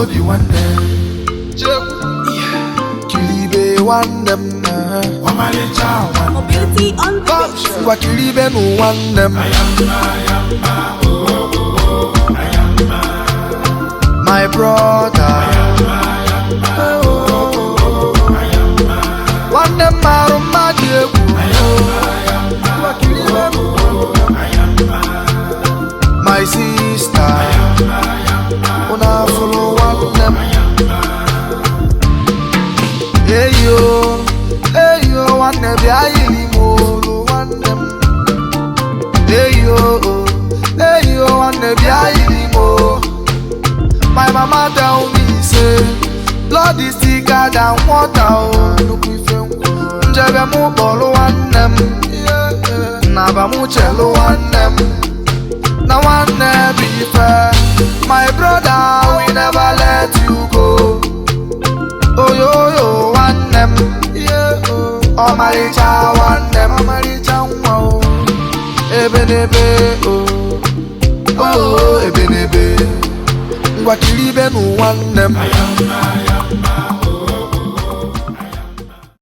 Obi nwanne. Kiribe nwanne m. Ọmalịcha nwanne. Mobility on the beat. Ngwa kiribe nụ nwanne m. My brother. Nwanne m marụ mmadụ egwu. Ngwa kiribe nụ. My sister. Unu afụrụ nwanne m. Eyo, eyo, nwanne bịa yiri m olu nwanne m. Eyo, eyo, nwanne bịa yiri m o. My mama tell me say, blood is thicker than water o. Nnukwu ife nkwu. Njebe mụ kpọrọ nwanne m. Nnaba mụ chelụ nwanne m. Na nwanne bụ ife. My brother, we never let you go. Oyoyo nwanne m, ọmarịcha nwanne m, ọmarịcha nwa o. Ebenebe o, o ebenebe. Ngwa kiribe nụ nwanne m.